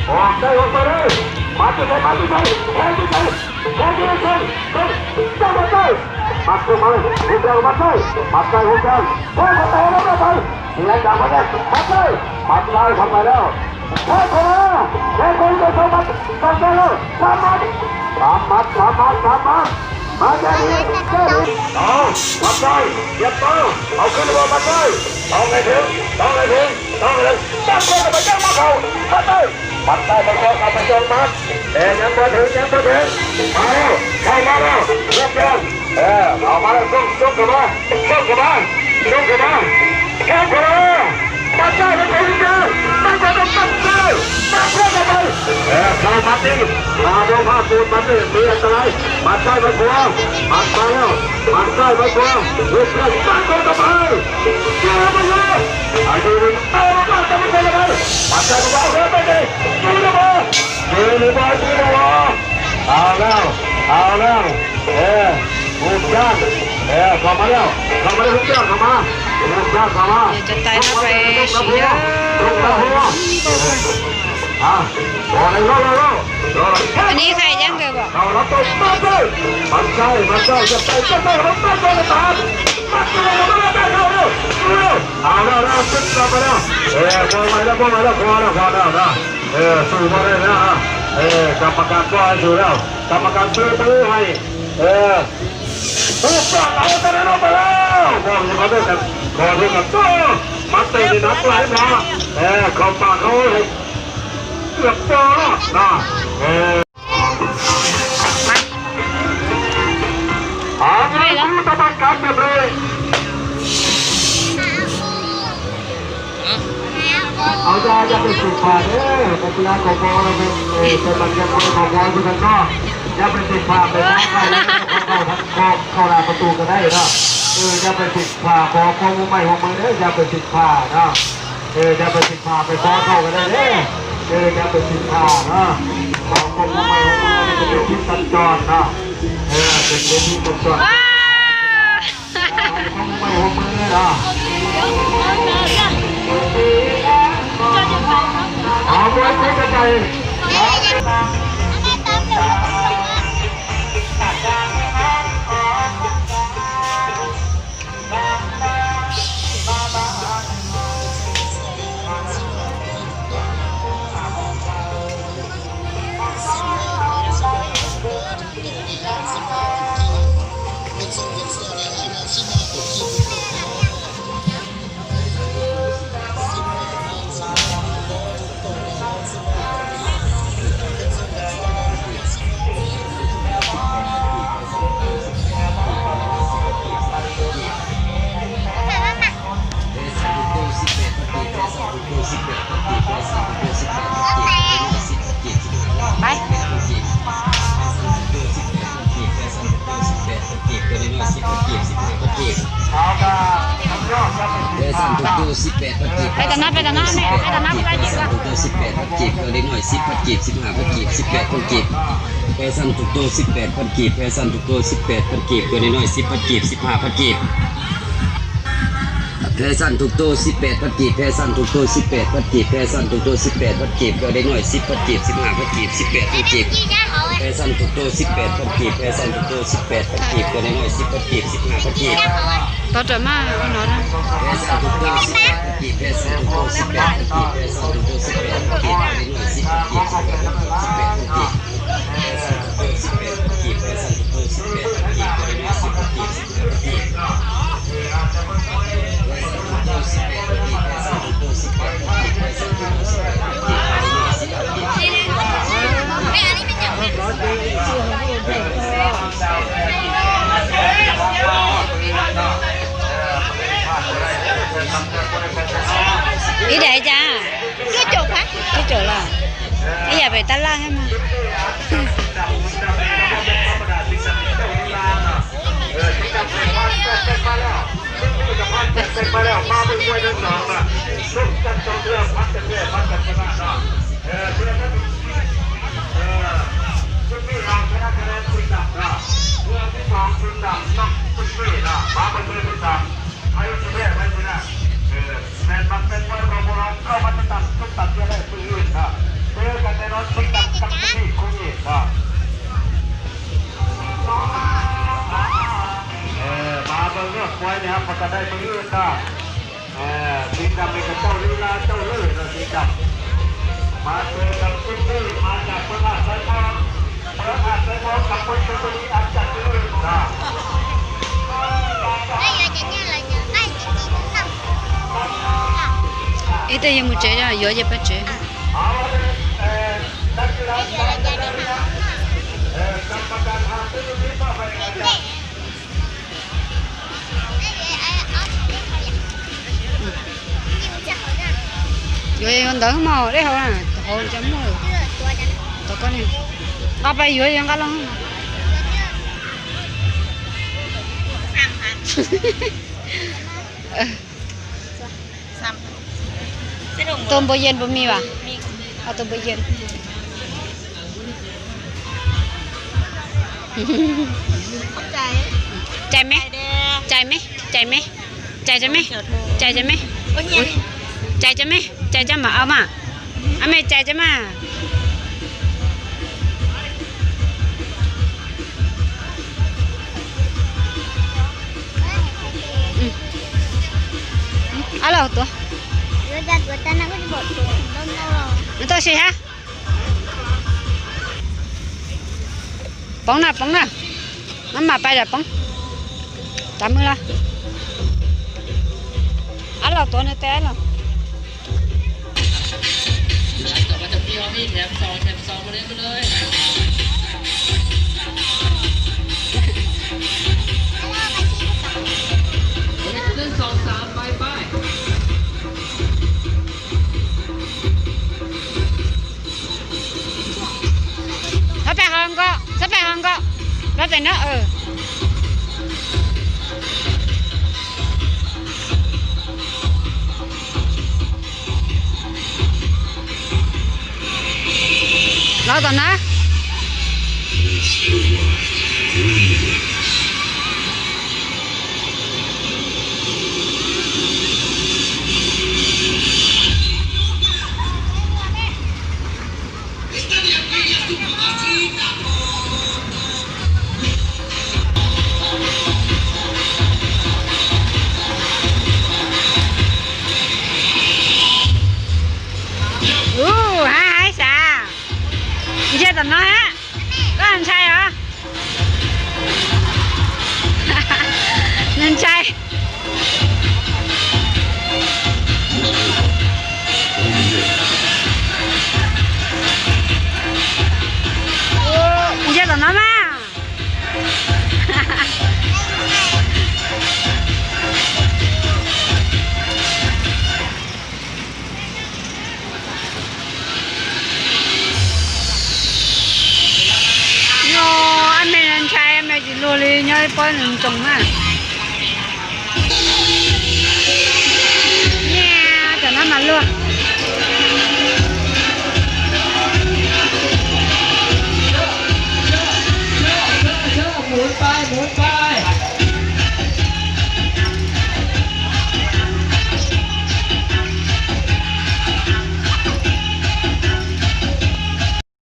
ອອກໄດ້ອອກໄປເລີຍ ໝັດຢູ່ໃສ ໝັດຢູ່ໃສ ແທງຢູ່ໃສ ແທງຢູ່ໃສ ເຈົ້າໝັດໄດ້ ໝັດເຂົ້າມາ ຮຸກແລ້ວໝັດໄດ້ ໝັດໄດ້ ຮຸກແລ້ວ ໂອ້ຍ ໝັດໄດ້ ໝັດໄດ້ ເສຍຈັງໝັດໄດ້ ໝັດໄດ້ ໝັດໄດ້ເຂົ້າໄປແລ້ວ ແທງເຂົ້າມາ ແທງເຂົ້າໄປ ສອງໝັດ ສອງໝັດ ສາມໝັດ ສາມໝັດ ສາມໝັດ ສາມໝັດ ມາແກ້ດີ ແກ້ດີ ເອົາ ໝັດໄດ້ ຂຽບໂຕ ເອົາຄືນບໍ່ ໝັດໄດ້ ຕ້ອງໃຫ້ເຖິງ ຕ້ອງໃຫ້ເຖິງ ຕ້ອງໃຫ້ເຖິງ ຕັ້ງຕົວໄປ ຍັງບໍ່ເຂົ້າ ໝັດໄດ້ ໝັດໄດ້ ໄປສອງ ເອົາໄປສອງໝັດ ແຕ່ຍັງບໍ່ເຖິງ ຍັງບໍ່ເຖິງ ມາແລ້ວ ເຂົ້າມາແລ້ວ ລຸກແລ້ວ ເອີ ເຂົ້າມາແລ້ວ ສົ່ງ ສົ່ງເຂົ້າມາ ສົ່ງເຂົ້າມາ ສົ່ງເຂົ້າມາ ແຂ້ງຂວາ ໝັດຊ້າຍ ມັນເປັນເດີ ມັນກໍຕ້ອງໝັດຊ້າຍ ໝັດຂວາເຂົ້າໄປ ເອີ ເຂົ້າໝັດນີ້ ມາບໍ່ພາດ ໂດນໝັດນີ້ ມີອັນຕະລາຍ ໝັດຊ້າຍ ໝັດຂວາ ໝັດມາແລ້ວ ໝັດຊ້າຍ ໝັດຂວາ ເຮັດເພື່ອນ ໝັດເຂົ້າໄປ ເຈົ້າໄປເລີຍ ໄອ້ທີ່ໜຶ່ງ ເອົາ ໝັດຊ້າຍ ໝັດຂວາ ໝັດຊ້າຍ ໝັດຂວາ ເອົາເລີຍ ໄປເລີຍ ຢູ່ນະບໍ່ ຢູ່ນະບໍ່ ຢູ່ນະບໍ່ ເອົາແລ້ວ ເອົາແລ້ວ ເອີ ຮູບຈານ ເອີ ເຂົ້າມາແລ້ວ ເຂົ້າມາແລ້ວ ຮູບຈານ ເຂົ້າມາ ຮູບຈານ ເຂົ້າມາ ດຽວຈະໄຕ່ເຂົ້າໄປຊີ້ເດີ ອ່າ ອັນນີ້ໃຄຍັງເດີບໍ່ ເຂົ້າມາຕົບມາເລີຍ ໝັດຊ້າຍ ໝັດຊ້າຍ ຈັບໄປ ຈັບໄປ ໝັດຊ້າຍ ເຂົ້າມາ ໝັດຊ້າຍ ເຂົ້າມາ ເຂົ້າເອົາແລ້ວ ເອົາແລ້ວ ເອົາແລ້ວ ເອົາແລ້ວ ເອີ ບໍ່ໄຫວແລ້ວ ບໍ່ໄຫວແລ້ວ ພໍແລ້ວ ພໍແລ້ວນະ ເອີ ສູ້ບໍ່ໄດ້ແລ້ວ ເອີ ກຳມະການບໍ່ໃຫ້ສູ້ແລ້ວ ກຳມະການຊື້ມືໃຫ້ ເອີ ຜູ້ປາດເອົາຕະນະອອກໄປແລ້ວ ບອກຢ່າມາເດີກັນ ຂໍໂທດກັນໂຕ ມັນເຕະໜັກຫຼາຍນະ ເອີ ເຂົ້າປາກເຂົາໃຫ້ເກືອບບໍ່ລອດນະ ເອີ ເອົາ ຜູ້ຕະບັດກັນແບບນີ້ ເອົາ ຢ່າ ຢ່າໄປຖືກພາເດີ ນັກກິລາຂອງພວກເຮົາເປັນ ເອີ ເປັນນັກກິລາຂອງພວກເຮົາຄືກັນເນາະ ຢ່າໄປຖືກພາ ໄປທາງໃກ້ ເຂົ້າ ເຂົ້າ ເຂົ້າໜ້າປະຕູກໍໄດ້ເນາະ ເອີ ຢ່າໄປຖືກພາ ຂໍຄວາມຮ່ວມໄມ້ຮ່ວມມືເດີ ຢ່າໄປຖືກພາເນາະ ເອີ ຢ່າໄປຖືກພາ ໄປຂໍເຂົ້າກໍໄດ້ເດີ ເອີ ຢ່າໄປຖືກພາເນາະ ຂໍຄວາມຮ່ວມໄມ້ຮ່ວມມື ເປັນທິດສັນຈອນເນາະ ເອີ ເປັນເວທີສັນຈອນ ໄປ ແຟຊັ່ນທຸກໂຕສິບແປດພັນກີບ ໄປຕາມໜ້າ ໄປຕາມໜ້າແມ່ ໄປຕາມໜ້າ ໄປຕາມໜ້າ ສິບແປດພັນກີບ ເກີນເດັກນ້ອຍ ສິບພັນກີບ ສິບຫ້າພັນກີບ ສິບແປດພັນກີບ ແຟຊັ່ນທຸກໂຕສິບແປດພັນກີບ ແຟຊັ່ນທຸກໂຕສິບແປດພັນກີບ ເກີນເດັກນ້ອຍ ສິບພັນກີບ ສິບຫ້າພັນກີບ ແຟຊັ່ນທຸກໂຕສິບແປດພັນກີບ ແຟຊັ່ນທຸກໂຕສິບແປດພັນກີບ ແຟຊັ່ນທຸກໂຕສິບແປດພັນກີບ ເກີນເດັກນ້ອຍ ສິບພັນກີບ ສິບຫ້າພັນກີບ ສິບແປດພັນກີບ ແຟຊັ່ນທຸກໂຕສິບແປດພັນກີບ ແຟຊັ່ນທຸກໂຕສິບແປດພັນກີບ ເກີນເດັກນ້ອຍ ສິບພັນກີບ ສິບຫ້າພັນກີບ ຕໍ່ຈະມາເນາະ ແຟຊັ່ນທຸກໂຕສິບແປດພັນກີບ ແຟຊັ່ນທຸກໂຕສິບແປດພັນກີບ ແຟຊັ່ນທຸກໂຕສິບແປດພັນກີບ ເກີນເດັກນ້ອຍ ສິບພັນກີບ ສິບແປດພັນກີບ ແຟຊັ່ນທຸກໂຕສິບແປດພັນກີບ ແຟຊັ່ນທຸກໂຕສິບແປດພັນກີບ ເກີນເດັກນ້ອຍ ສິບພັນກີບ ສິບແປດພັນກີບ ນີ້ໃດຈ້າ ຈຸດຈົບຫະ ຈຸດຈົບລະ ອີ່ຫຍັງໄປຕັດລ່າງໃຫ້ມາ ເອີ ເປັນມາແລ້ວ ມາເບິ່ງມວຍທັງສອງນະ ຊົກກັນສອງເທື່ອ ຜັດກັນແພ້ ຜັດກັນຊະນະເນາະ ເອີ ເທື່ອນັ້ນ ເອີ ຊຸດນີ້ເອົາຊະນະຄະແນນສີດຳເນາະ ເທື່ອທີສອງ ຊຸດດຳ ນັອກຊຸດນີ້ເນາະ ມາເບິ່ງເທື່ອທີສາມ ໃຜຊິແພ້ ໃຜຊິຊະນະ ເອີ ແຟນມັກແຟນມວຍຂອງພວກເຮົາ ເຂົ້າມາຕິດຕາມຊົມກັນເທື່ອແລກມື້ອື່ນເນາະ ເຈີກັນ ເອີ ມາເບິ່ງເດີ ຄວາຍນີ້ ເຮົາກໍໄດ້ໄປອື່ນເນາະ. ເອີ ສີດຳນີ້ກໍເຈົ້າລີລາເຈົ້າເລີດເນາະ ສີດຳ. ມາເຈີກັບຈິມມີ ມາຈາກເມືອງຫາດຊາຍທອງ ເມືອງຫາດຊາຍທອງກັບເມືອງຊົນບຸຣີ ອາດຈະຕື່ນເນາະ. ເອີ ແຕ່ຍັງບໍ່ເຈີ ເອົາເອົາໄປເຈີ. ຕົ້ມບໍ່ເຢັນບໍ່ມີຫວາ? ມີ ເອົາຕົ້ມບໍ່ເຢັນ. ຂອບໃຈ. ໃຈໄໝ? ໃຈເດ້. ໃຈໄໝ? ໃຈໄໝ? ໃຈຈະໄໝ? ໃຈຈະໄໝ? ໂອ້ຍ ໃຈຈະໄໝ? ໃຈຈະມາ ເອົາມາ. ອາແມ່ໃຈຈະມາ. ອືມ ອືມ ເອົາລະຕົວະ. ປອງນະ ປອງນະ. ມັນມາໄປລະປອງ ຕາມມືລະ. ອາລາວ ຕົວໜຶ່ງແຕ່ລະ ຈາກວ່າຈະມີເຮົາມີແຖມສອງ ແຖມສອງມາເລີຍ ມາເລີຍ. ໜຶ່ງ ສອງ ສາມ ໄປ ໄປ. ເຂົ້າໄປຫ້ອງກໍ ເຂົ້າໄປຫ້ອງກໍ ແລ້ວແຕ່ເນາະ ເອີ ລາວຕອນນະ. ໂອ້ ຫາຫາຍສາ ເຈດຳນ້ອຍ ກໍອັນໄຊເຫາະ ເງິນໄຊ ໂອ້ ເຈດຳນ້ອຍມາ. ໂຍ ອາແມ່ນອັນໄຊ ອາແມ່ຈິໂລລີ ຍ້ອຍປ້ອນຈົງມາ ແຍ່ ຈະນຳມາລວກ.